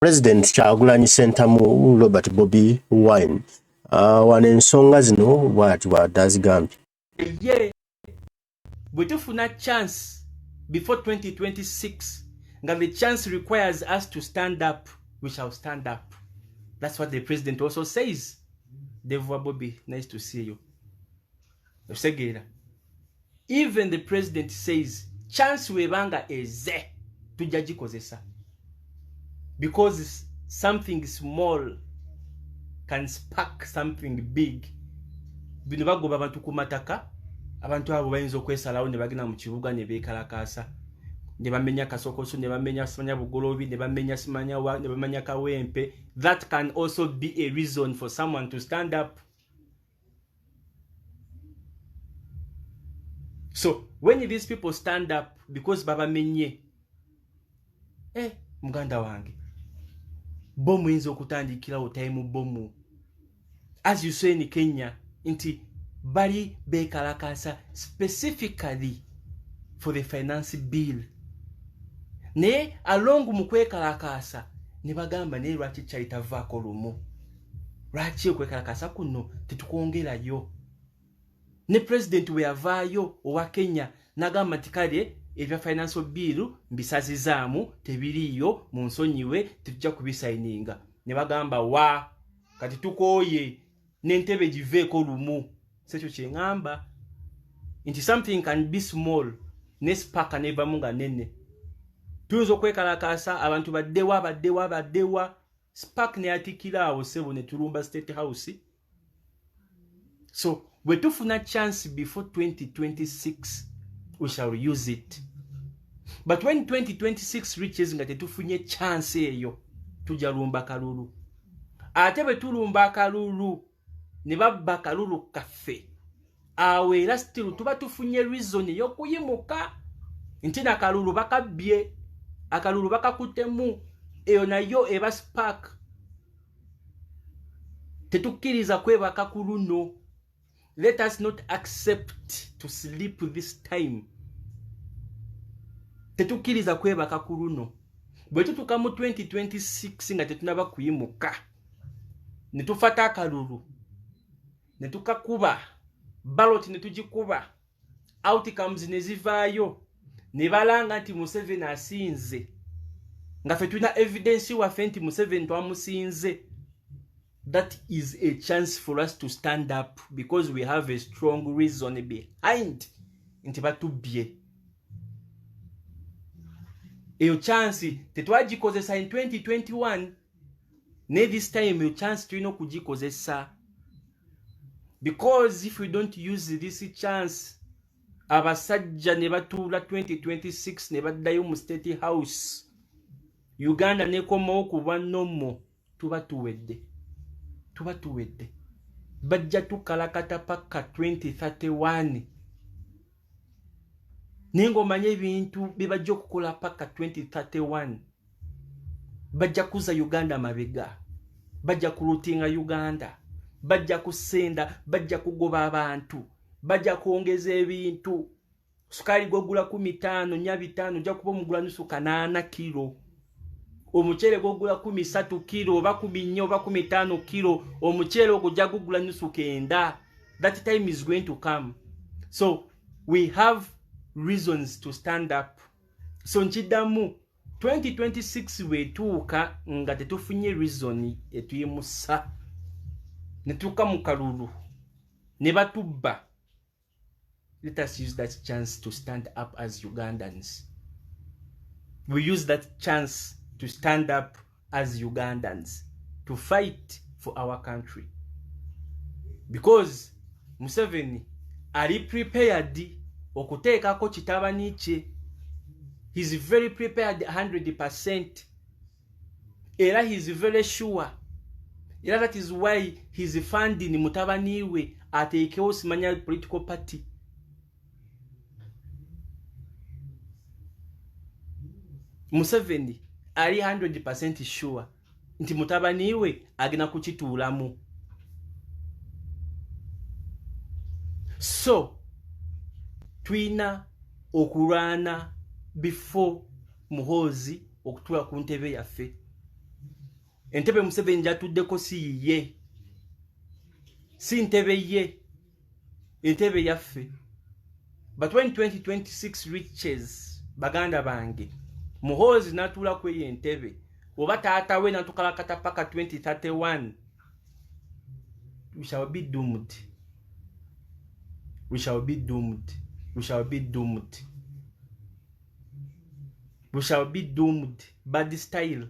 President Kyagulanyi Ssentamu Robert Bobi Wine wano ensonga zino bwati bw'adde azigambye. Ye bwe tufuna chance before 2026 nga the chance requires us to stand up, we shall stand up. That's what the president also says. Devwa Bobby, nice to see you. Osegeera, even the president says chance webanga eze tujja gikozesa because something small can spark something big. Bino bagoba abantu ku mataka, abantu abo bayinza okwesalawo ne bagenda mu kibuga ne beekalakaasa ne bamenya Kasokoso, ne bamenya simanya Bugolobi, ne bamenya simanya wa, ne bamenya Kawempe. That can also be a reason for someone to stand up. So when these people stand up because babamenye, muganda wange, bomu eyinza okutandikirawo time bomu, as you saw in Kenya nti bali bekalakasa specifically for the finance bill, naye along mu kwekalakasa ne bagamba naye lwaki kyali tavaako lumu, lwaki okwekalakasa kuno tetukwongerayo? Ne president we yavaayo owa Kenya n'agamba nti kale ebya financial bill mbisazizaamu, tebiriiyo, mu nsonyiwe, tetujja kubisayininga. Ne bagamba wa kati tukooye n'entebe giveeko lumu. Sekyo kye ŋŋamba nti something can be small ne spark nevamu nga nene. Tuyinza okwekalakaasa abantu baddewa baddewa baddewa, spark neyatikira awo sebo ne tulumba State House. So bwe tufuna chance before 2026, we shall use it, but when 2026 reaches nga tetufunye chance eyo, tujja lumba kalulu. Ate bwe tulumba akalulu ne babba akalulu kaffe, awo era still tuba tufunye reason ey'okuyimuka nti nakalulu bakabbye, akalulu bakakuttemu. Eyo nayo eba spark. Tetukkiriza kwebaka ku luno. Let us not accept to sleep this time. Tetukkiriza kwebaka ku luno. Bwe tutuuka mu 2026 nga tetunaba kuyimuka ne tufata akalulu ne tukakuba ballot ne tugikuba, outcomes ne zivaayo ne balanga nti Museveni asinze, nga ffe tulina evidence waffe nti Museveni twamusinze, that is a chance for us to stand up because we have a strong reason behind nti batubbye. Eyo chance tetwagikozesa in 2021, ne this time eyo chance tulina okugikozesa, because if we don't use this chance, abasajja ne batuula 2026 ne baddayo mu State House, Uganda nekomawo ku bwa nomo, tuba tuwedde, tuba tuwedde. Bajja tukalakata paka 2031, naye ng'omanye ebintu bye bajja okukola paka 2031, bajja kuza Uganda mabega, bajja kulutinga Uganda, bajja kusenda, bajja kugoba abantu, bajja kwongeza ebintu. Sukaali gwogula 15 nya 5 ojja kuba omugula nusu 8 kiro, omuceere gwogula 13 kiro oba 14 oba 15 kiro, omuceere ogwo ojja gugula nusu 9. That time is going to come, so we have reasons to stand up. So nkiddamu, 2026 bwetuuka nga tetufunye reason etuyimusa ne tuuka mu kalulu ne batubba, let us use that chance to stand up as Ugandans. We use that chance to stand up as Ugandans to fight for our country, because Museveni ali prepared okuteekako kitabani kye. He's very prepared 100%, era he's very sure, era that is why he's funding mutabani we ateekewo simanya political party. Museveni ali 100% sure nti mutabani we agenda kukituulamu. So tulina okulwana before Muhoozi okutuula ku ntebe yaffe. Entebe Museveni gyatuddeko si yiye, si ntebe ye, entebe yaffe. But when 2026 reaches, baganda bange, Muhoozi n'atuula ku eyo entebe oba taata we n'atukalakata paka 2031, we shall be doomed, we shall be doomed, we shall be doomed, we shall be doomed bad style.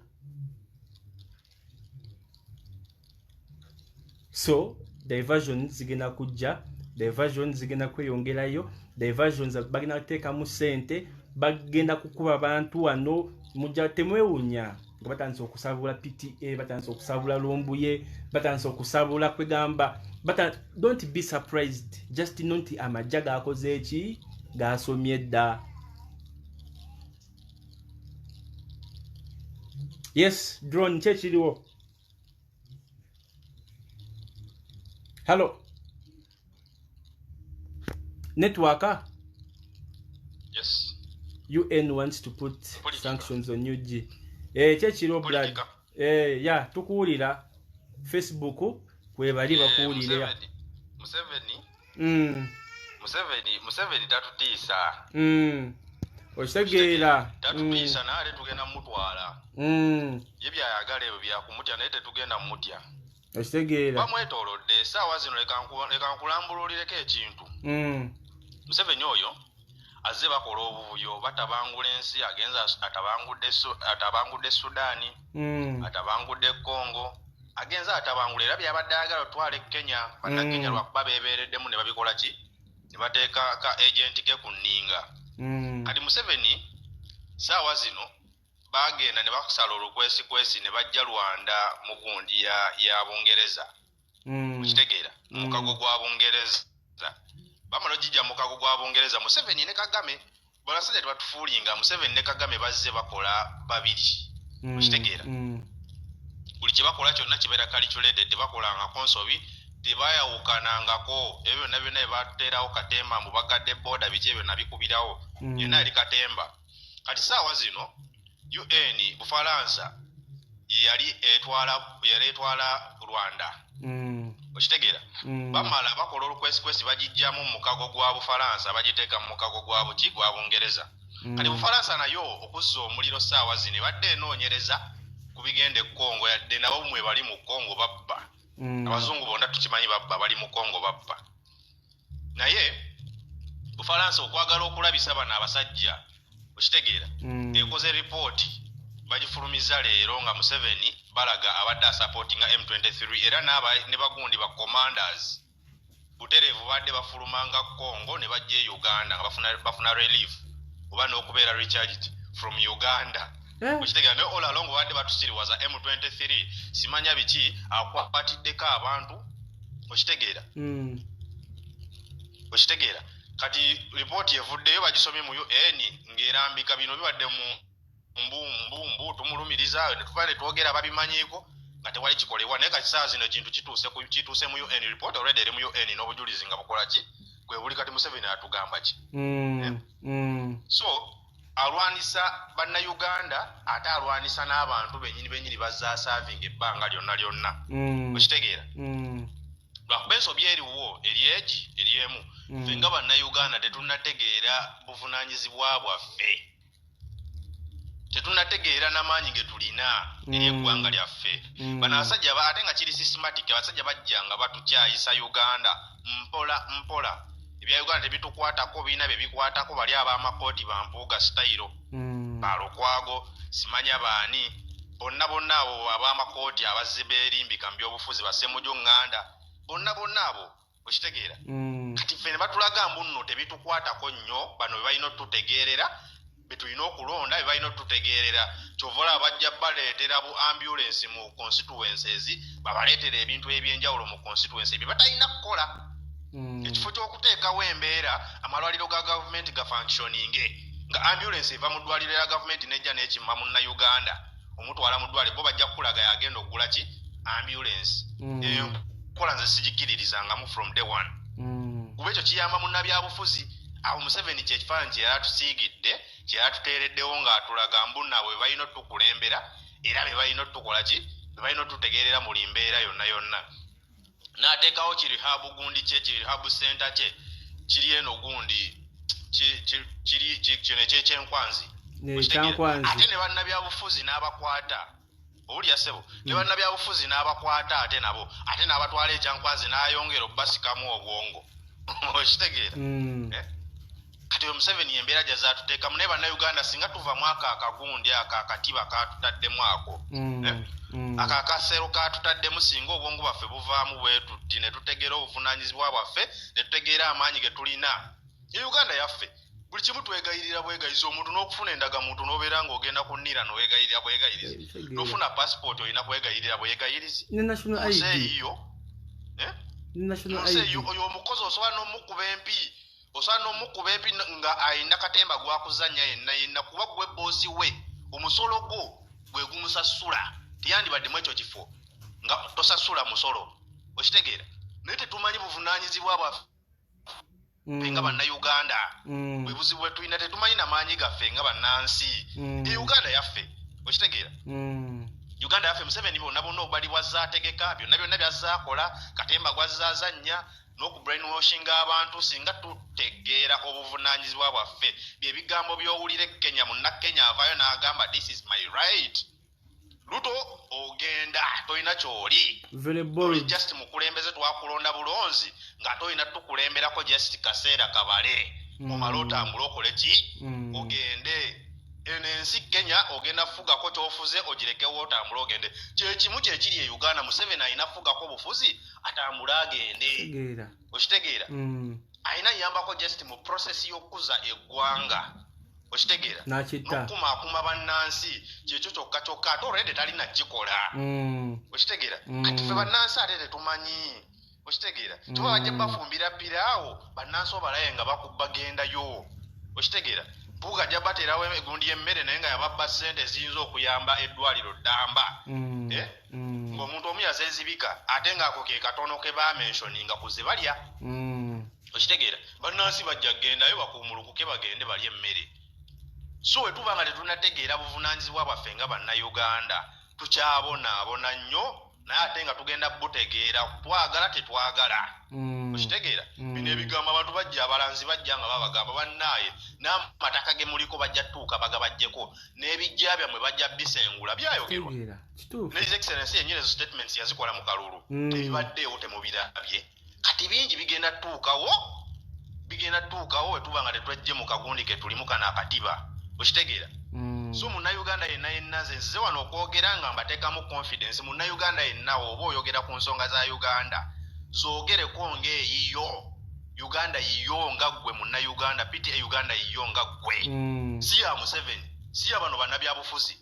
So diversion zigenda kujja, diversion zigenda kweyongerayo, diversions bagenda kuteekamu ssente, bagenda kukuba bantu wano. Mujja temwewunya nga batandise okusabula PTA, batandise okusabula Lumbuye, batandise okusabula kwegamba. Don't be surprised, just know nti amajja gakoze eki, gasomye dda. Yes, drone ki ekiriwo? Hallo, network. Yes. UN wants to put Politika. sanctions on UG. Eh, kyekiriwo blood. Politika. Eh, ya tukuwulira Facebook kwebali Eh, bakuwulira. Museveni Museveni Museveni tatutiisa. Okitegeera. Tatutiisa, naye ate tugenda mutwala. Ye byayagala ebyo byakumutya, naye tetugenda mutya. Okitegeera. Bamwetoolodde essaawa zino. Leka nkulambululireko ekintu. Museveni oyo azze bakola obuvuyo, batabangula ensi, agenza atabangudde Sudaani, atabangudde Congo, agenze atabangula, era byabadde ayagala otwala e Kenya, bannakenya lwakuba beebeereddemu ne babikola ki, ne bateeka ka agenti ke ku nninga. Kati Museveni saawa zino bagenda ne bakusala olukwesikwesi ne bajja Rwanda mu gundi ya Bungereza. Okitegeera? Mukago gwa Bungereza, bamala ogijja mu mukago gwa Bungereza. Museveni ne Kagame, balasajja tebatufuulinga. Museveni ne Kagame bazze bakola babiri. Okitegeera? Buli kye bakola kyonna kibeera calculated, tebakolangako nsobi, tebayawukanangako. Ebyo byonna byonna bye batuteerawo katemba mbu bagadde border, biki ebyo nabikubirawo. Yonna yali katemba. Kati saawa zino UN, Bufalansa yali etwala, yali etwala Rwanda. Okitegeera? Bamala bakola olukwesikwesi, bagijjamu mu mukago gwa Bufalansa, bagiteeka mu mukago gwa buki, gwa Bungereza. Kati Bufalansa nayo okuzza omuliro saawa zino ebadde enoonyereza ku bigenda e Congo, yadde nabo mwe bali mu Congo babba. Abazungu bonna tukimanyi babba, bali mu Congo babba. Naye Bufalansa okwagala okulabisa bano abasajja, okitegeera, ekoze ripooti, bagifulumiza leero, nga Museveni balaga abadde asupportinga M23, era ne bagundi ba commanders butereevu badde bafulumanga Congo ne bajja e Uganda nga bafuna relief oba n'okubeera recharged from Uganda. Okitegeera? Naye all along badde batusiriwaza M23, simanya biki, akwatiddeko abantu. Okitegeera? Okitegeera? Kati ripooti evuddeyo, bagisomye mu UN ng'erambika bino bibadde mu mbu mbu mbu tumulumiriza, ne tuva ne twogera babimanyiiko nga tewali kikolebwa. Naye kati saa zino ekintu kituuse mu UN, report already eri mu UN n'obujulizi nga bukola ki, kwe buli. Kati Museveni atugamba ki? So alwanisa Bannayuganda, ate alwanisa n'abantu bennyini bennyini bazza serving ebbanga lyonna lyonna. Okitegeera? Lwakuba ensobi eriwo eri egi eri emu. Ffe nga Bannayuganda tetunnategeera buvunaanyizibwa bwaffe, tetunnategeera n'amaanyi ge tulina eri eggwanga lyaffe. Bano abasajja ate nga kiri systematic, abasajja bajja nga batukyayisa Uganda mpola mpola. Ebya Uganda tebitukwatako, birina bye bikwatako, bali ab'amakooti, bampuuga sitayiro, balukwago, simanya baani, bonna bonna abo ab'amakooti abazze beerimbika mu byobufuzi, basemuju ŋŋanda, bonna bonna abo. Okitegeera? Kati ffe ne batulaga mbu nno tebitukwatako nnyo, bano be balina otutegeerera, be tulina okulonda, be balina otutegeerera. Kyova olaba bajja baleetera bu ambulance mu constituencies, babaleetera ebintu ebyenjawulo mu constituency bye batalina kukola. Ekifo ky'okuteekawo embeera amalwaliro ga gavumenti gafunctioninge, nga ambulance eva mu ddwaliro lya gavumenti nejja n'ekimma Munnayuganda omutwala mu ddwaliro, bo bajja kukulaga yagenda okugula ki, ambulance. Enkola nze sigikiririzangamu from day one, kuba ekyo kiyamba munnabyabufuzi. Awo Museveni kyekifaananyi kye yali atusiigidde, kye yali atuteereddewo, ng'atulaga mbu nabo be balina otukulembera era be balina otukola ki. Balina otutegeerera muli mbeera yonna yonna. N'ateekawo ki rehab gundi kye, ki rehab center kye kiri eno gundi kiri kino ekyekyenkwanzi. Ate ne bannabyabufuzi n'abakwata, owulira ssebo, ne bannabyabufuzi n'abakwata, ate nabo ate n'abatwala ekyankwanzi, n'ayongera obbasikamu obwongo, okitegeera? Eh? Kati oyo Museveni embeera gyazatuteekamu. Naye Bannayuganda, singa tuva mu ako akagundi ako akatiba katutaddemu ako, eh? Ako akasero katutaddemu, singa obwongo bwaffe buvaamu bwe tutti ne tutegeera obuvunaanyizibwa bwaffe, ne tutegeera amaanyi ge tulina e Uganda yaffe. Buli kimu twegayirira bwegayizi. Omuntu n'okufuna endagamuntu n'obeera ng'ogenda ku NIRA n'owegayirira bwegayirizi, n'ofuna passport olina kwegayirira bwegayirizi. Munsi eyiyo, eh? Munsi eyo, oyo omukozi osobola n'omukuba empi, osobola n'omukuba empi nga ayina katemba gwakuzanya yenna yenna, kuba gwe boss we, omusolo gwo gwe gumusasula. Teyandibaddemu ekyo kifo nga tosasula musolo, okitegeera? Naye tetumanyi buvunaanyizibwa bwaffe nga Bannayuganda. Bwe buzibu bwe tulina, tetumanyi namaanyi gaffe nga bannansi. E Uganda yaffe, okitegeera? Uganda yaffe. Museveni bonna bonna obubali bwazza ategeka, byonna byonna byazza akola, katemba gwazza azannya n'okubrainwashinga abantu. Singa tutegeera obuvunaanyizibwa bwaffe, byebigambo by'owulira e Kenya, Munnakenya avaayo n'agamba, "This is my right." Ruto, ogenda, tolina kyoli, oli just mukulembeze, twakulonda bulonzi nga tolina tukulemberako, just kaseera kabale, omale otambule okole ki? Ogende. Eno ensi Kenya ogenda fugako kyofuze, ogirekewo otambule ogende. Kyekimu kyekiri e Uganda. Museveni alina fugako bufuzi, atambule agende, okitegeera? Alina yambako just mu process y'okukuza eggwanga, okitegeera? N'okukumaakuma bannansi, kyekyo kyokka kyokka. Ate olwedde talina kikola, okitegeera? Kati ffe bannansi ate tetumanyi, okitegeera? Tuba bajja bafumbira piraawo bannansi, obalaye nga bagendayo, okitegeera? Mpuuga ajja bateerawo egundi y'emmere, naye nga yababba ssente eziyinza okuyamba eddwaliro ddamba, eh? Ng'omuntu omu yazeezibika, ate ng'ako ke katono ke bamentioninga ku ze balya, okitegeera? Bannansi bajja kgendayo bakuumulukuke, bagende balye emmere. So we tuba nga tetunategeera buvunaanyizibwa bwaffe nga Bannayuganda, tukyabonaabona nnyo. Naye ate nga tugenda butegeera, twagala tetwagala, okitegeera? Bino ebigambo abantu bajja, abalanzi bajja nga babagamba, bannaaye n'amataka ge muliko bajja tuuka bagabajjeko, n'ebijja byammwe bajja bisengula. Byayogerwa ne His Excellence yennyini. Ezo statements yazikola mu kalulu. Tebibaddeewo, temubirabye. Kati bingi bigenda tuukawo, bigenda tuukawo wetuba nga tetwejje mu kagundi ke tulimu kano akatiba, okitegeera? So Munnayuganda yenna yenna, nze nzize wano okwogera nga mbateekamu confidence. Munnayuganda yenna, oba oyogera ku nsonga za Uganda, zoogereko ng'eyiyo. Uganda yiyo nga ggwe Munnayuganda. Pta Uganda yiyo nga ggwe, si ya Museveni, si ya bano bannabyabufuzi.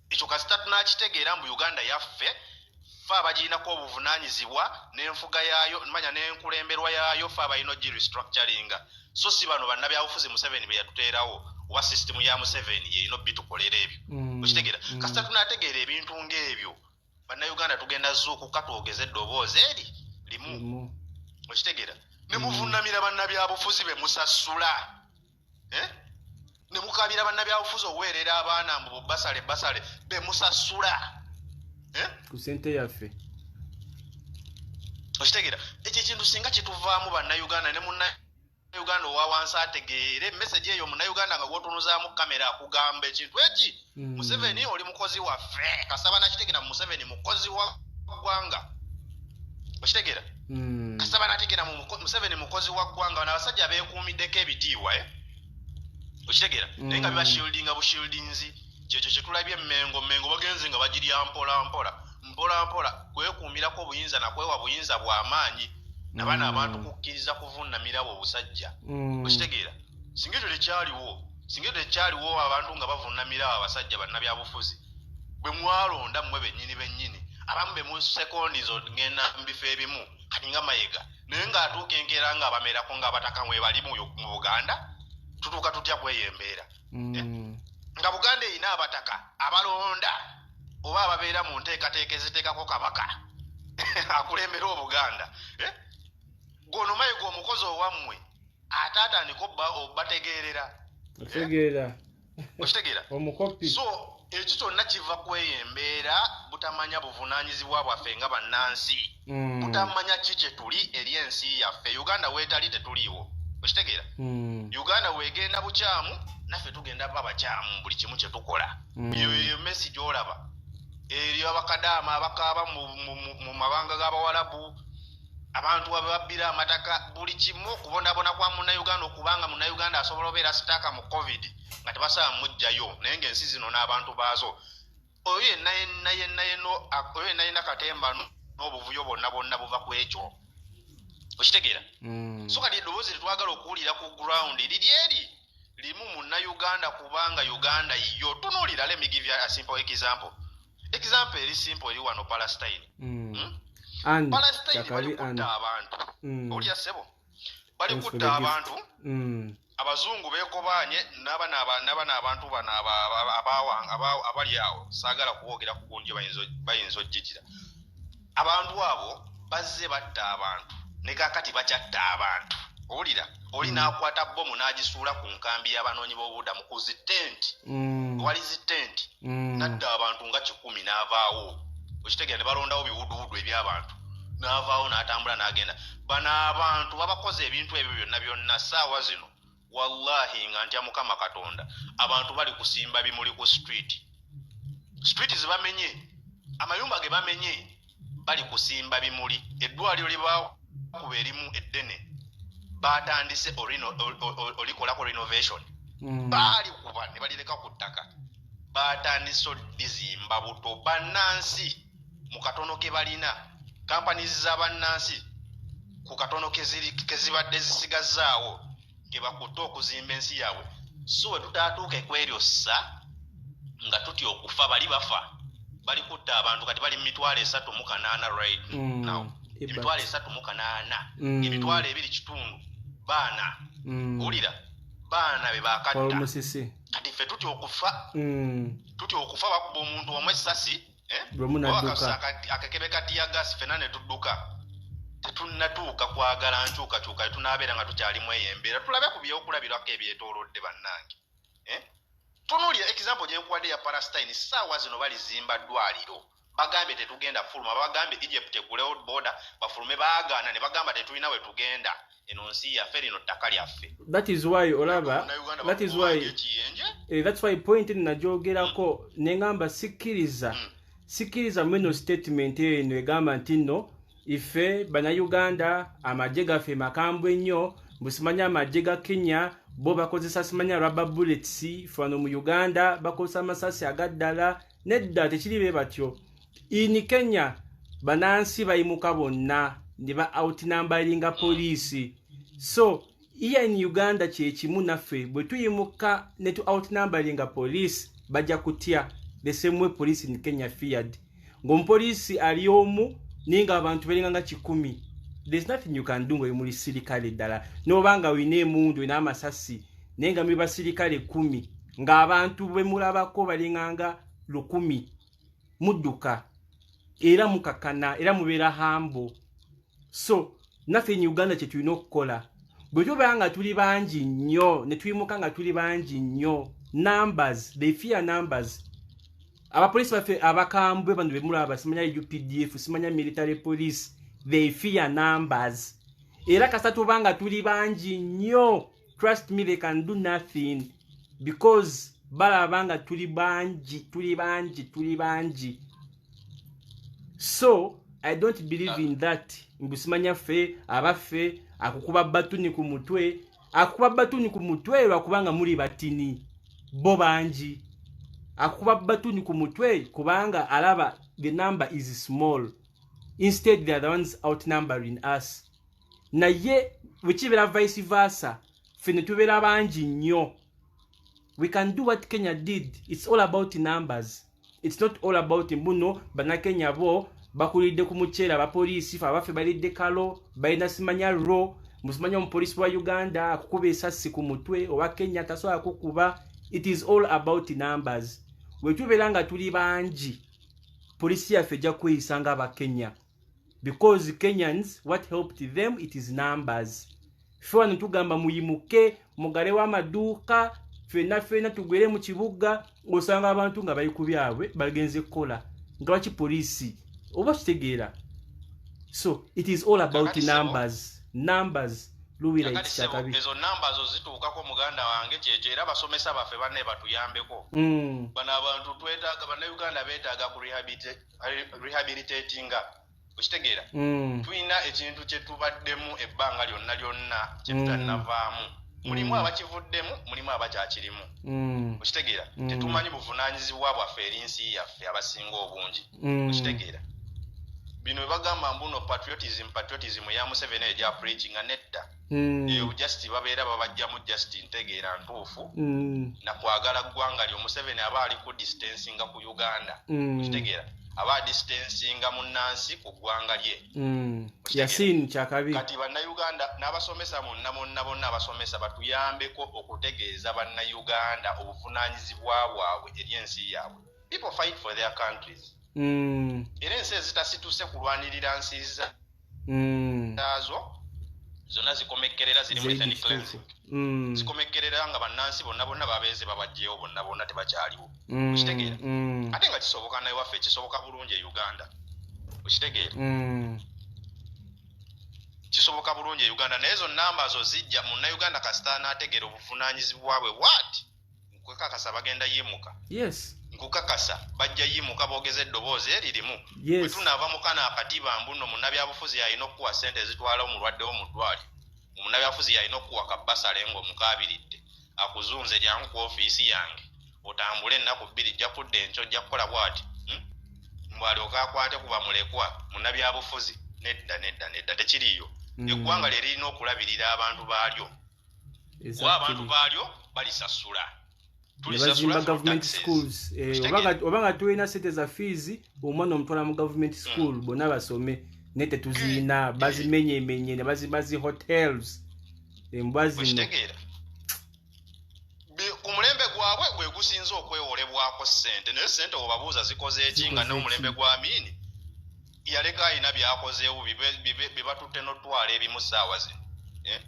Ekyo kasita tunakitegeera mbu Uganda yaffe, fe abagirinako obuvunaanyizibwa n'enfuga yaayo, manya n'enkulemberwa yaayo, fe abalina ogirestructuringa, so si bano bannabyabufuzi Museveni be yatuteerawo, oba sisitimu ya Museveni yerina obitukolera ebyo, okitegeera? Kasita tunategeera ebintu ng'ebyo, Bannayuganda tugenda zuukuka, twogeze eddoboozi eri limu, okitegeera? Ne muvunamira bannabyabufuzi be musasula, eh? Ne mukabira bannabyabufuzi oweerera abaana mbu basale basale, be musasula, eh? Ku sente yaffe. Okitegeera? Ekyo ekintu singa kituvaamu, Bannayuganda, ne Munnayuganda owa wansi ategeere message eyo. Munnayuganda nga gwotunuzaamu kamera akugamba ekintu eki, Museveni oli mukozi waffe. Kasaba nakitegeera, Museveni mukozi wa ggwanga, okitegeera? Kasaba nategeera Museveni mukozi wa ggwanga. Bano abasajja beekuumiddeko ebitiibwa, eh? Okitegeera? Naye nga biba shieldinga bushieldinzi. Kyekyo kyetulabye Emmengo. Mmengo bagenze nga bagirya mpola mpola mpola mpola, kwekuumirako obuyinza nakwewa buyinza bw'amaanyi nabano abantu kukkiriza kuvunnamira bwe obusajja, okitegeera? Singa ekyo tekyaliwo, singa ekyo tekyaliwo, abantu nga bavunnamira abo abasajja bannabyabufuzi bwe mwalonda mmwe bennyini bennyini, abamu be musekondiza ogenda mu bifo ebimu, kati nga Mayiga, naye ng'atuuka enkeera nga abamerako ng'abataka mwe bali mu Buganda. Tutuuka tutya kweyo embeera? Nga Buganda erina abataka abalonda oba ababeera mu nteekateeka eziteekako kabaka akulembera Obuganda, eh? Gwono Mayiga omukozi owammwe ate atandika obbategeerera. Otegeera? Okitegeera? Omukopi. So ekyo kyonna kiva kweyo embeera. Butamanya buvunaanyizibwa bwaffe nga bannansi, butamanya ki kye tuli eri ensi yaffe. Uganda weetali tetuliiwo, okitegeera? Uganda weegenda bukyamu, naffe tugenda ba bakyamu buli kimu kye tukola. Eyo mesi gy'olaba eri abakadaama abakaaba mu mabanga g'Abawalabu, abantu ababbira amataka, buli kimu, okubonabona kwa Munnayuganda, okubanga Munnayuganda asobola obeera stuck mu COVID nga tebasaba mugjayo, naye ng'ensi zino n'abantu baazo. Oyo yenna yenna yenna yenna, oyo yenna yenna katemba n'obuvuyo bwonna bwonna buva ku ekyo, okitegeera? So kati eddoboozi lyetwagala okuwulira ku ground liri eri limu, Munnayuganda, kubanga Uganda yo tunuulira. Let me give you a simple example, example eri simple, eri wano Palestine. Hmm? Palestine bali kutta abantu. Olya ssebo, bali kutta abantu. Abazungu bekobaanye n'abano abantu bano abali awo, saagala kuboogera ku gundi, bayinza ojjijira. Abantu abo bazze batta abantu, ne kakati bakyatta abantu. Owulira oli n'akwata bomu n'agisuula ku nkambi y'abanoonyi b'obubudamu, ku zi tenti, wali zi tenti, nadda abantu nga 100 n'avaawo, okitegeera? Ne balondawo biwuduwudu eby'abantu, n'avaawo n'atambula n'agenda. Bano abantu babakoze ebintu ebyo byonna byonna. Saawa zino, wallahi, nga ntya Mukama Katonda, abantu bali kusimba bimuli ku street, street zebamenye, amayumba ge bamenye, bali kusimba bimuli. Eddwaliro lye bakuba erimu eddene, batandise olikolako renovation. Baali kuba ne balireka ku ttaka, batandise odizimba buto. Bannansi mu katono ke balina, companies z'abannansi ku katono ke zibadde zisigazaawo, ke bakutte okuzimba ensi yaabwe. So we tutaatuuke ku eryo ssa nga tutya okufa, bali bafa, bali kutta abantu. Kati bali mu 308,000 right now. 308,000, 2.5 million baana. Owulira, baana be bakatta. Musisi. Kati ffe tutya okufa, tutya okufa. Bakuba omuntu omu essasi, eh? Lwomu Oba n'adduka. Akakebe ka tear gas, ffenna ne tudduka. Tetunnatuuka kwagala nkyukakyuka, tunaabeera nga tukyalimu eyo embeera. Tulabe ku byokulabirako ebyetoolodde, bannange, eh? Tunuulira example gye nkuwadde ya Palestine. Saawa zino balizimba ddwaliro, bagambye tetugenda fuluma. Bagambye Egypt egulewo border bafulume, baagaana ne bagamba tetulina we tugenda, eno nsi yaffe, lino ttaka lyaffe. That is why olaba Bannayuganda that is bakubanga why ekiyenje. That's why point eno nagyogerako neŋŋamba sikkiriza, sikkiriza mweno statement eno egamba nti nno ife Bannayuganda amagye gaffe makambwe nnyo, mbu simanya amagye ga Kenya bo bakozesa simanya rubber bullets, fe wano mu Uganda bakozesa amasasi agaddala. Nedda, tekiri be batyo. In Kenya banansi bayimuka bonna ne ba outnumberinga poliisi. So here in Uganda kyekimu, naffe bwe tuyimuka ne tu outnumberinga police, bajja kutya the same way police in Kenya feared, ng'omupoliisi ali omu naye ng'abantu balinga nga 100. There's nothing you can do nga muli sirikale ddala, noba nga olina emundu, olina amasasi, naye nga muli basirikale 10 ng'abantu bwe mulabako balinga nga 1000, mudduka era mukakana era mubeera humble. So naffe in Uganda kye tulina okukola, bwe tubeera nga tuli bangi nnyo ne tuyimuka nga tuli bangi nnyo, numbers, they fear numbers. Abapoliisi baffe abakambwe bano bemulaba, simanya UPDF, simanya military police, they fear numbers. Era kasita tuba nga tuli bangi nnyo, trust me, they can do nothing because balaba nga tuli bangi, tuli bangi, tuli bangi. So I don't believe in that mbu simanya ffe abaffe akukuba batuni ku mutwe, akukuba batuni ku mutwe lwakubanga muli batini, bo bangi. Akukuba batuni ku mutwe kubanga alaba the number is small. Instead they are the ones outnumbering us. Naye bwekibeera vice versa, ffe ne tubeera bangi nnyo, we can do what Kenya did. It's all about numbers. It's not all about mbuno Bannakenya bo bakulidde ku muceere, abapoliisi, fe abaffe balidde kalo, balina simanya ro musimanya. Omupoliisi wa Uganda akukuba esasi ku mutwe, owa Kenya tasobola kukuba. It is all about numbers. Bwe tubeera nga tuli bangi, polisi yaffe ejja kweyisa nga Abakenya, because Kenyans, what helped them, it is numbers. Ffe wano tugamba muyimuke, mugalewo amaduuka, ffenna ffenna tugwere mu kibuga, osanga abantu nga bali ku byabwe bagenze kukola. Nga lwaki poliisi oba kitegeera? So it is all about Kakati ssebo. numbers, numbers. Luwira. Kakati ssebo, kyakabi. Ezo namba zo zituukako, muganda wange. Kyekyo, era abasomesa baffe banne batuyambeko. Bano abantu twetaaga, Bannayuganda beetaaga ku rehabilitatinga, okitegeera? Tulina ekintu kye tubaddemu ebbanga lyonna lyonna kye tutannavaamu. Mulimu abakivuddemu, mulimu abakyakirimu. Okitegeera? Tetumanyi buvunaanyizibwa bwaffe eri nsi yaffe, abasinga obungi. Okitegeera? Bino bwe bagamba mbuno patriotism, patriotism eya Museveni eyo gya preachinga, nedda. Eyo just babeera babajjamu just ntegeera ntuufu nakwagala ggwanga lyo. Museveni aba ali ku distancinga ku Uganda. Okitegeera? Aba distancinga munnansi ku ggwanga lye. Okitegeera? Yasin, kyakabi. Kati Bannayuganda n'abasomesa bonna bonna bonna, abasomesa batuyambeko okutegeeza Bannayuganda obuvunaanyizibwa bwabwe eri ensi yaabwe. People fight for their countries. Era ensi ezitasituse kulwanirira nsi zaazo zonna zikomekkerera zirimu Zaidi, ethnic kituufu. cleansing. Zikomekkerera nga bannansi bonna bonna babeeze babajjeewo bonna bonna, tebakyaliwo. Okitegeera? Ate nga kisoboka naye waffe, kisoboka bulungi e Uganda, okitegeera? Kisoboka bulungi e Uganda, naye ezo namba zo zijja Munnayuganda kasita anaategeera obuvunaanyizibwa bwe bwati, nkukakasa bagenda yimuka. Nkukakasa bajja yimuka boogeza eddoboozi eririmu. Bwe tunaava mu kano akatiba mbuno munnabyabufuzi alina okukuwa ssente ezitwala omulwadde wo mu ddwaliro, omunnabyabufuzi yalina okukuwa kabbasale ng'omukaabiridde akuzunze, jangu ku ofiisi yange otambule ennaku 2, jja kudda enkyo, ojja kukola bw'ati, Mbu alyoke akwate ku bamulekwa munnabyabufuzi. Nedda, nedda, nedda, tekiriiyo. Eggwanga lye lirina okulabirira abantu baalyo, kuba abantu baalyo balisasula. Ne Tulisasula bazimba through government taxes. schools. Eh, Okitegeera? oba nga tulina sente za fees, omwana omutwala mu government school, bonna basome, naye tetuziina, bazimenyemenye ne bazimba zi hotels, embwa zino. Okitegeera? Ku mulembe gwabwe gwe gusinze okwewolebwako ssente, naye ssente obabuuza zikoze eki? Nga Zikoze n'omulembe ki? gwa Amini yaleka alina byakozeewo bye batutte n'otwala ebimu ssaawa zino. Eh?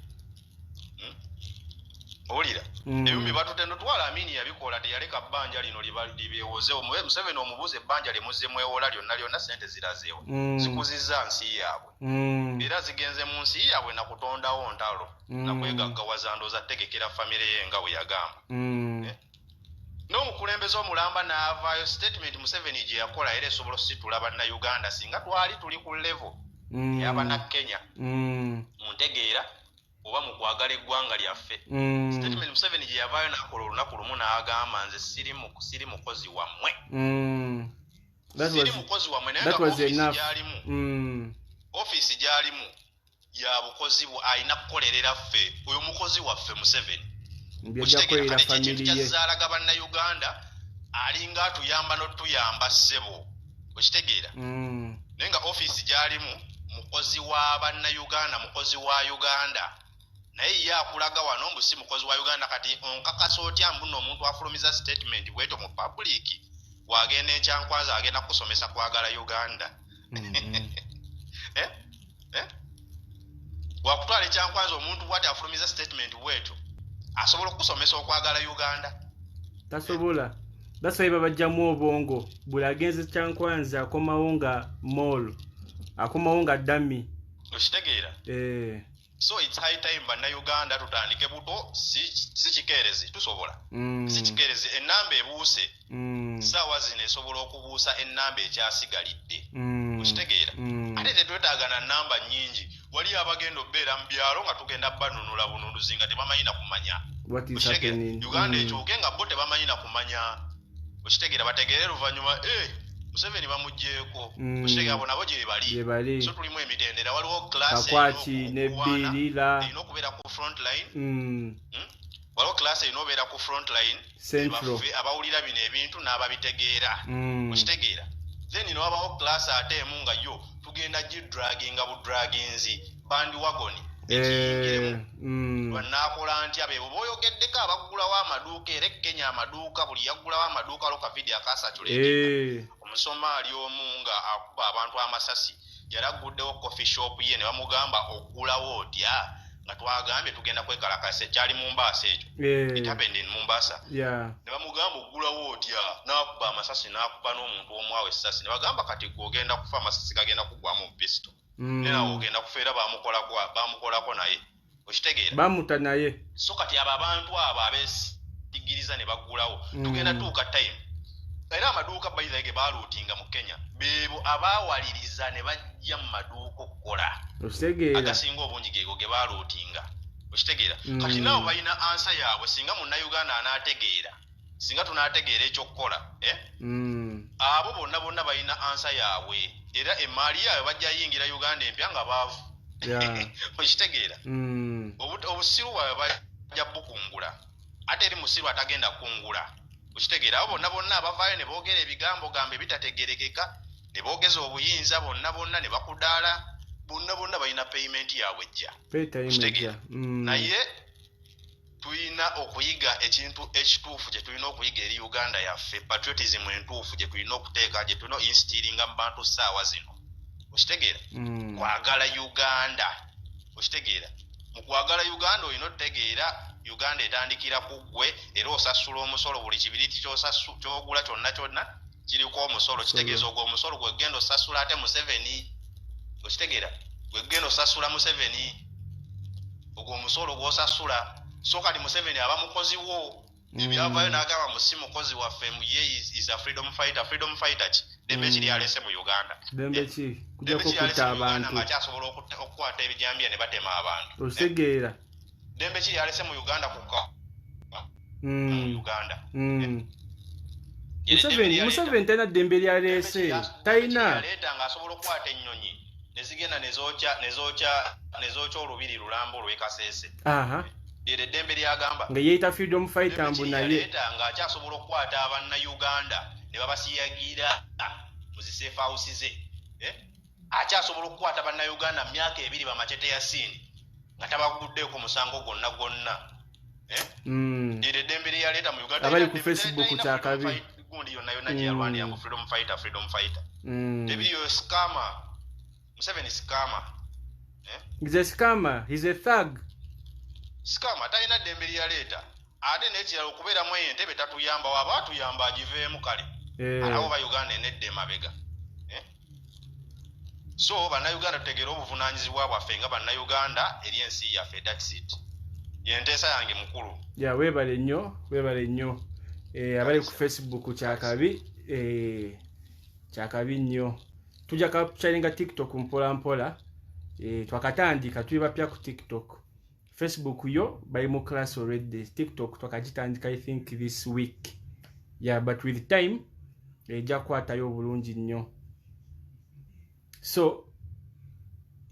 Owulira? Ebimu bye batutte n'otwala, Amini yabikola, teyaleka bbanja lino libeewozeewo. Museveni omubuuza ebbanja lye muzze mwewola lyonna lyonna, ssente zirazeewo? Zikuzizza nsi yaabwe. Era zigenze mu nsi yaabwe nakutondawo ntalo, nakwegaggawaza, ndooza tegekera famire ye nga bwe yagamba. Eh? N'omukulembeze omulamba n'avaayo, statement Museveni gye yakola era esobola ositula Bannayuganda singa twali tuli ku level ey'Abannakenya mu ntegeera oba mu kwagala eggwanga lyaffe. Statement Museveni gye yavaayo n'akola olunaku lumu n'agamba, "Nze siri mukozi wammwe." Siri mukozi wammwe, naye nga ofiisi gy'alimu, ofiisi gy'alimu ya bukozi bwe, alina kukolerera ffe. Oyo mukozi waffe Museveni. Byajja Okitegeera? kukolera Kati ekyo ekintu family ye. kyazaalaga Bannayuganda, alinga atuyamba n'otuyamba, ssebo, okitegeera? Naye nga ofiisi gy'alimu mukozi wa Bannayuganda, mukozi wa Uganda, naye ye akulaga wano mbu si mukozi wa Uganda. Kati onkakasa otya mbuno omuntu afulumiza statement bwetyo mu public, wagenda eKyankwanzi agenda kusomesa kwagala Uganda? Eh? Eh? Wakutwala eKyankwanzi, omuntu bwati afulumiza statement bwetyo asobola okukusomesa okwagala Uganda? Tasobola. That's why babajjamu obwongo. Buli agenze Kyankwanzi akomawo nga mall, akomawo nga dummy. Okitegeera? Eh. So it's high time Bannayuganda tutandike buto. Si kikeerezi, tusobola. Si kikeerezi, enamba ebuuse. Saawa zino esobola okubuusa enamba ekyasigalidde. Okitegeera? Ate tetwetaaga na namba nnyingi. Wali abagenda okubeera mu byalo nga tugenda banunula bununuzi nga tebamanyi na kumanya. What is Okitegeera? happening? Uganda ekyuke nga bo tebamanyi na kumanya, okitegeera? Bategeere luvannyuma, eh, Museveni bamugjeeko. Okitegeera? Bo nabo gye bali. Gye bali. So tulimu emitendera, waliwo class Kakwaki erina okulwana, ne Bbirira. erina okubeera ku front line. Waliwo class erina obeera ku front line. Central. Baffe abawulira bino ebintu n'ababitegeera. Okitegeera? Then newabawo class ate emu nga yo tugenda gidraginga budraginzi, bandwagon ekiyingiremu. Lwanaakola ntya? Beebo boyogeddeko abaggulawo amaduuka. Era e Kenya amaduuka, buli yaggulawo amaduuka, alo kavidiyo akasatulatinga. Omusomaali omu nga akuba abantu amasasi yali agguddewo coffee shop ye, ne bamugamba, "Oggulawo otya Nga twagambye tugenda kwekalakasa, ekyali Mumbaasa ekyo. It happened in Mombasa. Ne bamugamba, "Oggulawo otya?" N'akuba amasasi, n'akuba n'omuntu omwawo essasi, ne bagamba, "Kati gwe ogenda kufa, amasasi gagenda kugwamu mu pisto." Naye nawe ogenda kufa. Era bamukolako naye, okitegeera? Bamuta naye. So kati abo abantu abo abesigiriza ne baggulawo, tugenda tuuka time era amaduuka bayithaye ge baalootinga mu Kenya, beebo abaawaliriza ne bajja mu maduuka okukola. Okitegeera? Agasinga obungi geego ge baalootinga, okitegeera? Kati nabo balina answer yaabwe. Singa munnayuganda anaategeera, singa tunaategeera ekyokukola, eh? Abo bonna bonna balina answer yaabwe, era emaali yaabwe bajja yingira Uganda empya nga baavu. Okitegeera? Obusiru bwabwe bajja bukungula, ate eri musiru atagenda kungula, okitegeera? Abo bonna bonna abavaayo ne boogera ebigambo gambo ebitategerekeka, ne boogeza obuyinza, bonna bonna ne bakudaala, bonna bonna balina payment yaabwe ejja. Pay time. Okitegeera? Ejja. Naye tulina okuyiga ekintu ekituufu kye tulina okuyiga eri Uganda yaffe, patriotism entuufu gye tulina okuteeka, gye tulina instillinga mu bantu ssaawa zino, okitegeera? Kwagala Uganda, okitegeera? Mu kwagala Uganda olina otutegeera Uganda etandikira ku ggwe, era osasula omusolo. Buli kibiriti kyogula kyonna kyonna kiriko omusolo, kitegeeza ogwo omusolo gwegenda osasula ate Museveni, okitegeera? Gwegenda osasula Museveni, ogwo omusolo gwosasula. So kati Museveni aba mukozi wo. Ebyavaayo n'agamba mu si mukozi waffe, ye is a freedom fighter. Freedom fighter ki? Dembe ki lyalese mu Uganda? Dembe ki? Dembe Kujjako ki lyalese kutta mu Uganda abantu. ng'akyasobola okukwata ebijambiya ne batema abantu? Okitegeera? Dembe ki lyalese mu Uganda kuka mu Uganda? Museveni talina ddembe lyaleese, talina. Yaleeta ng'asobola okukwata ennyonyi nezigenda nezokya nezokya olubiri lulambo olw'e Kasese. Lyero eddembe lyagamba? Nga yeeyita freedom fighter mbu naye. Yaleeta ng'akyasobola okukwata abannayuganda ne babasiyagira mu zi safe house ze, eh? Akyasobola okukwata bannayuganda mu myaka 2 bamachete yasiini nga tabaguddeeko musango gwonna gwonna, eh? Lyero eddembe lye yaleeta mu Uganda? Abali ku Facebook kyakabi. Gundi yonna yonna gye yalwanira mu freedom fighter, freedom fighter. Tebiriyo. Scammer, Museveni scammer, eh? He's a scammer, he's a thug. Scammer, talina ddembe lyeyaleeta. Ate n'ekirala, okubeeramu eyo entebe tatuyamba. Waba atuyamba agiveemu kale. Alaba oba Uganda enedda emabega, eh? So bannayuganda, tutegeere obuvunaanyizibwa bwaffe nga bannayuganda eri ensi yaffe. That's it, yenteesa yange, mukulu. Ya, weebale nnyo, weebale nnyo. Abali ku Facebook kyakabi, kyakabi nnyo. Tujja capturinga TikTok mpola mpola. Twakatandika, tuli bapya ku TikTok. Facebook yo bali mu class already. TikTok twakagitandika, I think this week, yeah, but with time ejja kukwatayo obulungi nnyo. So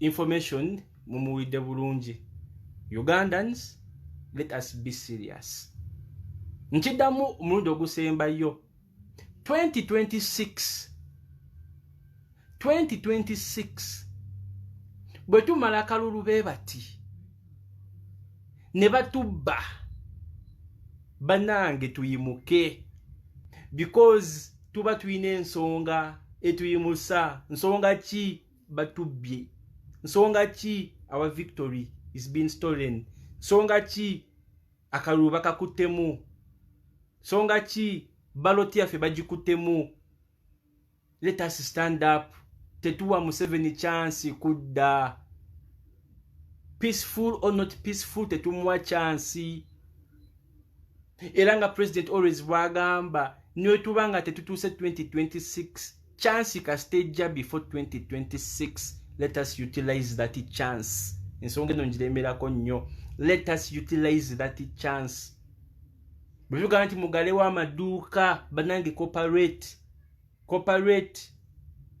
information mumuwulidde bulungi. Ugandans, let us be serious. Nkiddamu omulundi ogusembayo, 2026, 2026, bwe tumala akalulu be bati ne batubba, bannange, tuyimuke, because tuba tulina ensonga etuyimusa. Nsonga ki? Batubbye. Nsonga ki? Our victory is being stolen. Nsonga ki? Akalulu bakakuttemu. Nsonga ki? Ballot yaffe bagikuttemu. Let us stand up. Tetuwa Museveni chance kudda. Peaceful or not peaceful, tetumuwa chance. Era nga President always bwagamba, netuba nga tetutuuse 2026, chance kasita ejja before 2026, let us utilize that chance. Ensonga eno ngiremerako nnyo. Let us utilize that chance. Bwe tugamba nti mugalewo amaduuka, banange, cooperate, cooperate,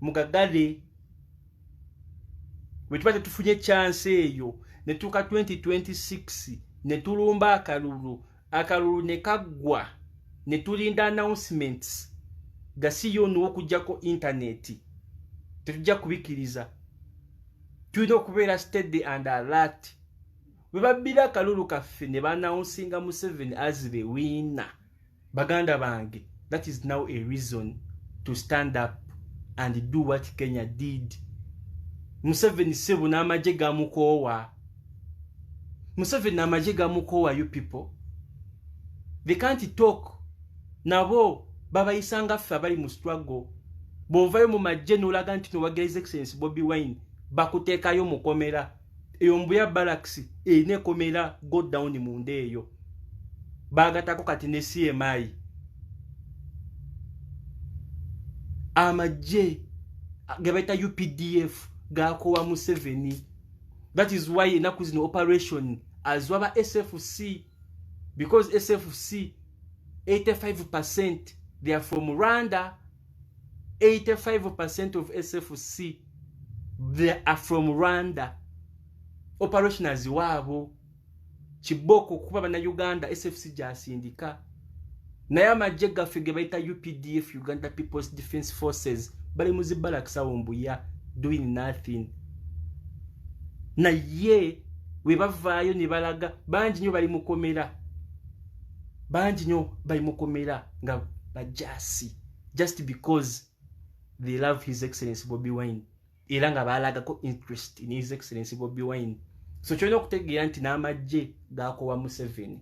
mugagale. Bwe tuba tetufunye chance eyo ne tuuka 2026 ne tulumba akalulu, akalulu ne kaggwa, ne tulinda announcements gasiyo nuwo okugjako intaneti, tetujja kubikiriza. Tulina okubeera steady and alert. Bwe babbira akalulu kaffe ne baannouncinga Museveni as the winner, baganda bange, that is now a reason to stand up and do what Kenya did. Museveni sebo n'amagye gamukoowa. Museveni amagye gamukowa. You people, they can't talk. Nabo babayisanga ffe abali mu struggle. Bw'ovayo mu magye n'olaga nti nowagira His Excellence Bobi Wine, bakuteekayo mukomera. Eyo Mbuya Barracks erina ekomera, go down munda eyo. Bagatako kati ne CMI. Amagye ge bayita UPDF gakowa Museveni. That is why enaku zino operation azwaba SFC, because SFC 85% they are from Rwanda. 85% of SFC, they are from Rwanda. Operation aziwaabo kibooko kuba Bannayuganda SFC gyasindika. Naye amagye gaffe ge bayita UPDF, Uganda People's Defence Forces, bali mu zi barracks awo Mbuya doing nothing. Naye we bavaayo ne balaga, bangi nnyo bali mukomera, bangi nnyo bali mukomera nga bajasi just because they love His Excellence Bobi Wine, era nga balagako interest in His Excellence Bobi Wine. So kyolina okutegeera nti n'amagye gakowa Museveni.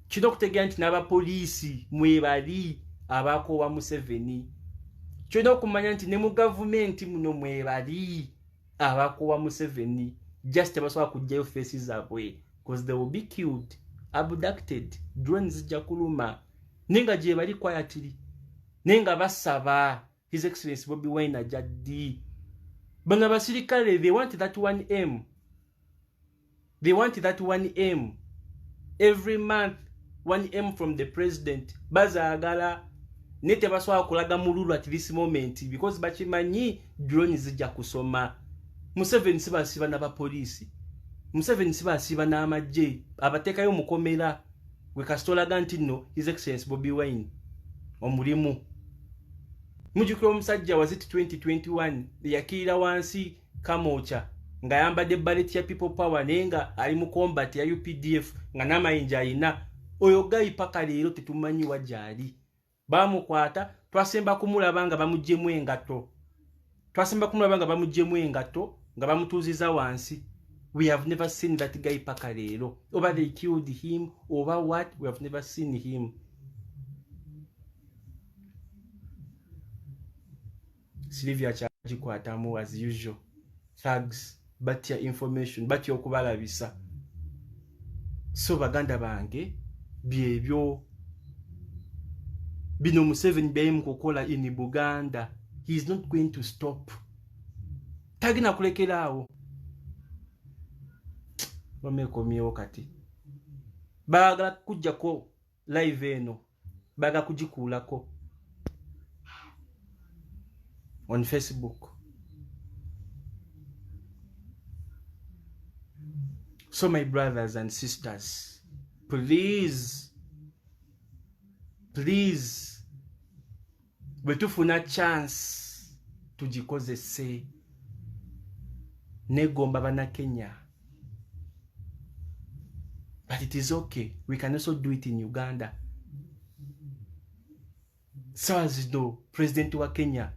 Kirina okutegeera nti n'abapoliisi mwebali abakowa Museveni. Kyolina okumanya nti ne mu gavumenti muno mwebali abakowa Museveni, just tebasobola kugjayo face zaabwe because they will be killed, abducted, drone zijja kuluma. Naye nga gye bali quietly, naye nga basaba His Excellence Bobi Wine ajja ddi. Bano abasirikale, they want that 1M, they want that 1M every month, 1M from the president. Bazaagala, naye tebasobola kulaga mululu at this moment because bakimanyi drone zijja kusoma. Museveni si basiba n'abapoliisi, Museveni si basiba n'amagye, abateekayo mukomera gwe kasita olaga nti nno His Excellence Bobi Wine omulimu. Mujjukira omusajja waziti 2021 eyakirira wansi Kamwokya ng'ayambadde beret ya People Power, naye nga ali mu combat ya UPDF nga n'amayinja ayina. Oyo guy paka leero tetumanyi wa gy'ali. Bamukwata, twasemba kumulaba nga bamugyemu engato, twasemba kumulaba nga bamugyemu engato nga bamutuuziza wansi. We have never seen that guy paka leero. Oba they killed him oba what, we have never seen him. Sylvia kyagikwatamu as usual. Thugs batya information, batya okubalabisa. So baganda bange, byebyo bino Museveni byali mu kukola in Buganda. He is not going to stop, tagenda kulekeraawo. Bamekomyewo kati baagala kujjako live eno, baagala kugikuulako on Facebook. So my brothers and sisters, please, please, bwe tufuna chance tugikozese. Negomba Bannakenya, but it is okay, we can also do it in Uganda. Sawa zino president wa Kenya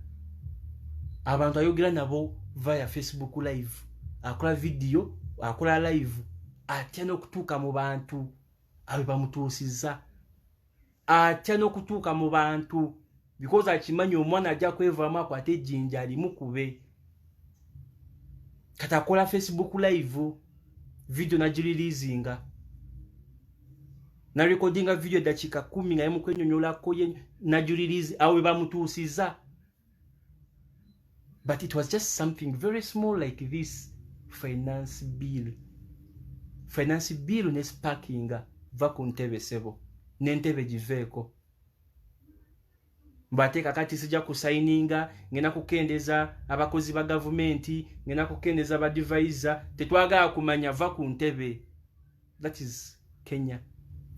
abantu ayogera nabo via Facebook live, akola video, akola live, atya n'okutuuka mu bantu abo bamutuusizza, atya n'okutuuka mu bantu because akimanyi omwana ajja kwevaamu akwate ejjinja alimukube. Kati akola Facebook live video nagireleasinga, narecordinga video eddakiika 10 nga yemukwenyonyolako ye nagirelease, awo we bamutuusiza. But it was just something very small like this finance bill, finance bill ne sparkinga va ku ntebe sebo n'entebe giveeko. Mbateeka kati sijja kusayininga, ngenda kukendeza abakozi ba gavumenti, ngenda kukendeza ba advisor. Tetwagala kumanya, va ku ntebe. That is Kenya.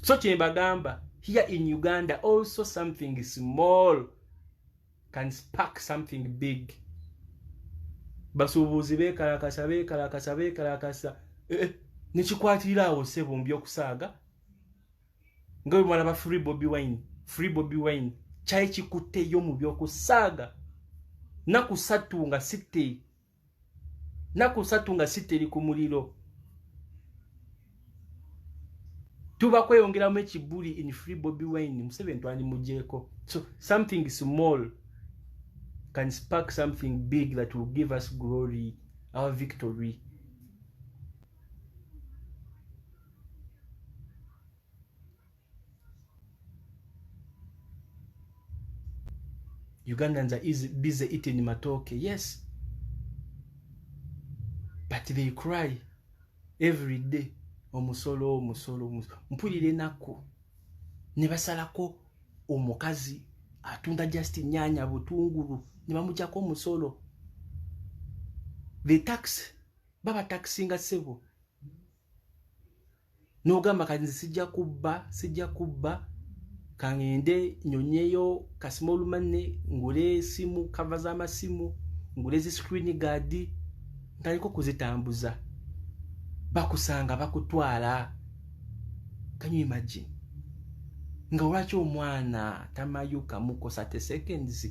So kyembagamba, here in Uganda also something small can spark something big. Basuubuzi beekalakasa, beekalakasa, beekalakasa, nekikwatirira awo ssebo mu byokusaaga nga bwe mwalaba free Bobi Wine, free Bobi Wine kyali kikutteyo mu byokusaaga naku 3 nga sitte, naku 3 nga sitte eri ku muliro. Tuba kweyongeramu ekibuli in free Bobi Wine, Museveni twandimugyeko. So something small can spark something big that will give us glory, our victory. Ugandans are busy eating matoke, yes. But they cry every day. Omusolo, omusolo, omusolo. Mpulira ennaku. Ne basalako omukazi atunda just nyanya butungulu ne bamuggyako omusolo. The tax, baba taxinga ssebo. N'ogamba kati nze sijja kubba, sijja kubba. Kangende nyonyeyo ka small money, ngule esimu, cover z'amasimu, ngule zi screen guard, ntandika okuzitambuza. Bakusanga bakutwala. Can you imagine? Nga lwaki omwana tamayuka mukosa 30 seconds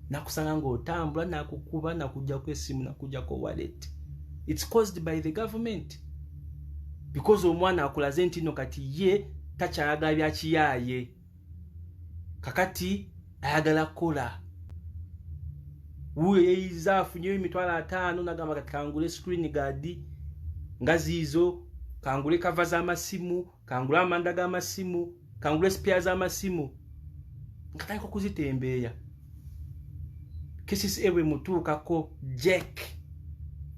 nakusanga ng'otambula nakukuba nakuggyako essimu nakuggyako wallet. It's caused by the government. Because omwana akulaze nti no kati ye takyayagala bya kiyaaye. Kakati ayagala kukola. Wuuyo yeeyiza afunyeyo 50,000 n'agamba kati kangule screen guard nga ziizo, kangule cover z'amasimu, kangule amanda g'amasimu, kangule spare z'amasimu. Nkatandika okuzitembeeya. KCCA bwe mutuukako Jack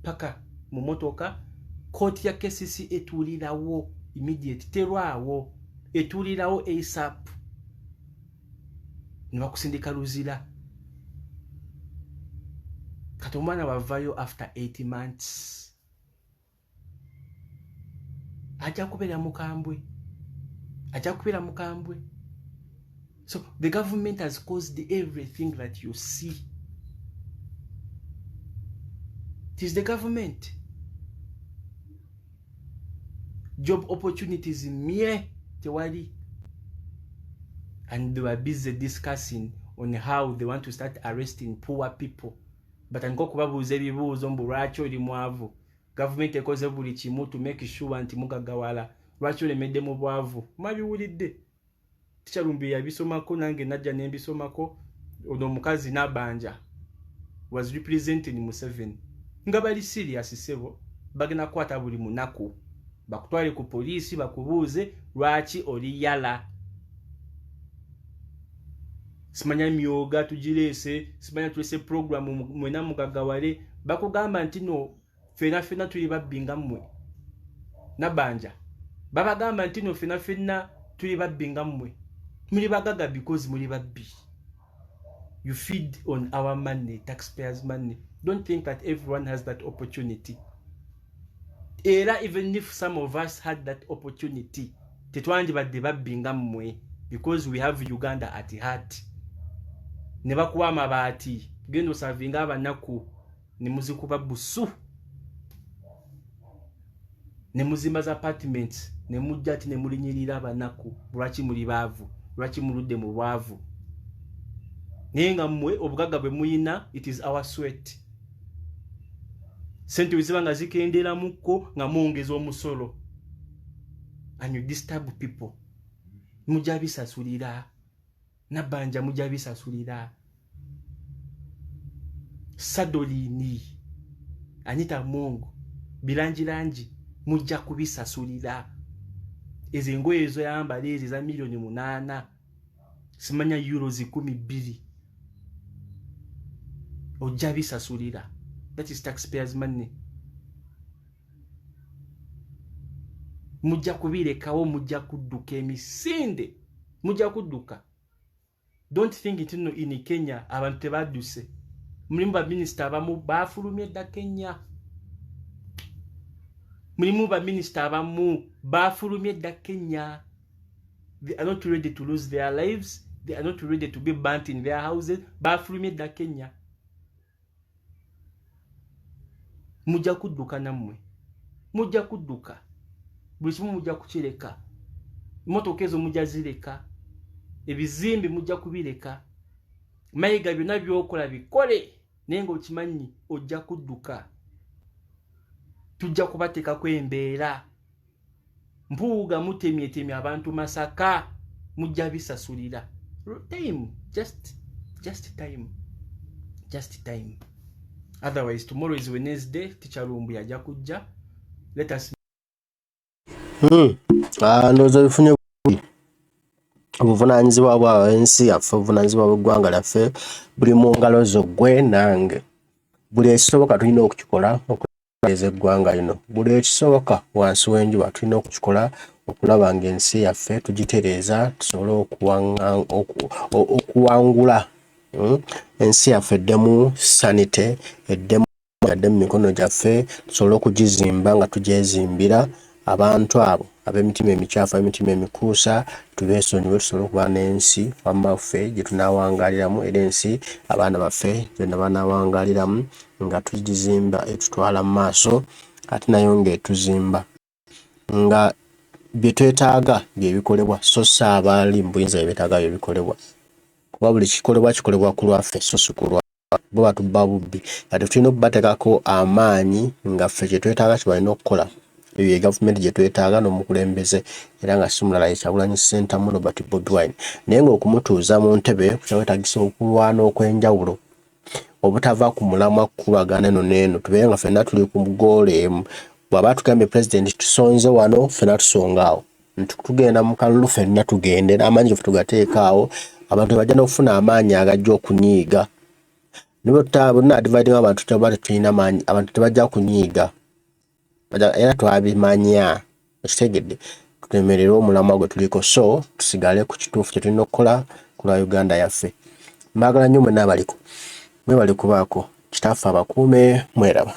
paka mu motoka, kooti ya KCCA etuulirawo immediate, terwawo, etuulirawo ASAP. Ne bakusindika Luzira. Kati omwana bw'avaayo after 8 months ajja kubeera mukambwe, ajja kubeera mukambwe. So the government has caused everything that you see. It is the government. Job opportunities mie tewali. And they were busy discussing on how they want to start arresting poor people. Batandika okubabuuza ebibuuzo mbu lwaki oli mwavu. Gavumenti ekoze buli kimu to make sure nti mugaggawala. Lwaki olemedde mu bwavu? Mwabiwulidde. Teacher Lumbi yabisomako nange najja ne mbisomako. Ono omukazi Nabanja was representing Museveni. Nga bali serious ssebo, bagenda kukwata buli munaku. Bakutwale ku poliisi bakubuuze lwaki oli yala. Simanya myoga tugireese, simanya tuleese program mwena mugaggawale. Bakugamba nti no ffenna ffenna tuli babbi nga mmwe. Nabanja babagamba nti no ffenna ffenna tuli babbi nga mmwe. Muli bagagga because muli babbi. You feed on our money, taxpayers' money. Don't think that everyone has that opportunity. Era even if some of us had that opportunity, tetwandibadde babbi nga mmwe because we have Uganda at heart. Ne bakuwa amabaati, genda osavinga abanaku, ne muzikuba busu. Ne muzimba za apartments, ne mujja ati ne mulinyirira abanaku, lwaki muli baavu, lwaki muludde mu bwavu. Naye nga mmwe obugagga bwe muyina, it is our sweat. Ssente bwe ziba nga zikendeeramukko nga mwongeza omusolo. And you disturb people. Mujja bisasulira. Nabbanja mujja bisasulira. Sadolini, Anita Mungu, bilangilangi mujja kubisasulira. Ezo engoye ezoyambala ezo eza 8,000,000, simanya euro 2,000, ojja bisasulira. That is taxpayers money. Mujja kubirekawo, mujja kudduka emisinde, mujja kudduka. Don't think nti nno in Kenya abantu tebadduse. Mulimu baminisita abamu baafulumye dda Kenya. Mulimu baminisita abamu baafulumye dda Kenya. They are not ready to lose their lives. They are not ready to be burnt in their houses. Baafulumye dda Kenya. Mujja kudduka nammwe. Mujja kudduka. Buli kimu mujja kukireka. Emmotoka ezo mujja zireka. Ebizimbe mujja kubireka. Mayiga byonna by'okola bikole, naye ng'okimanyi ojja kudduka. Tujja kubateekako embeera. Mpuuga mutemyetemye abantu Masaka, mujja bisasulira. Time, just time, just time. Otherwise tomorrow is Wednesday, Teacher Lumbu yajja kujja. Let us Ah, ndowooza bifunye obuvunaanyizibwa bwa ensi yaffe, obuvunaanyizibwa bw'eggwanga lyaffe buli mu ngalo zo ggwe nange. Buli ekisoboka tulina okukikola okutereeza eggwanga lino. Buli ekisoboka wansi w'enjuba tulina okukikola okulaba ng'ensi yaffe tugitereeza, tusobole okuwangula, Ensi yaffe eddemu sanity, eddemu adde mu mikono gyaffe, tusobole okugizimba nga tugyezimbira. Abantu abo ab'emitima emikyafu, ab'emitima emikuusa, tubeesonyiwe, tusobole okuba n'ensi wamma ffe gye tunaawangaaliramu, era ensi abaana baffe gyonna banaawangaaliramu, nga tugizimba etutwala mu maaso, ate nayo ng'etuzimba, nga bye twetaaga bye bikolebwa, so si abaali mu buyinza bye beetaaga bye bikolebwa, kuba buli kikolebwa kikolebwa ku lwaffe so si ku lwa bo. Batubba bubbi. Kati tulina okubateekako amaanyi nga ffe kye twetaaga kye balina okukola. Eyo ye gavumenti gye twetaaga n'omukulembeze, era nga si mulala, ye Kyagulanyi Ssentamu Robert Bobi Wine. Naye ng'okumutuuza mu ntebe kukyawetaagisa okulwana okw'enjawulo, obutava ku mulamwa, kukubagana eno n'eno, tubeere nga ffenna tuli ku goal emu. Bw'aba tugambye pulezidenti tusonze wano, ffenna tusonga awo, nti tugenda mu kalulu, ffenna tugende n'amaanyi gaffe tugateeka awo, abantu bajja n'okufuna amaanyi agajja okunyiiga. Bonna dividing abantu, tuba tetulina maanyi, abantu tebajja kunyiiga, era twabimanya. Okitegedde? Tulemerere omulamwa gwe tuliko, so tusigale ku kituufu kye tulina okukola ku lwa Uganda yaffe. Mbaagala nnyo mwenna abaliko, mwebale kubaako. Kitaffe abakuume. Mweraba.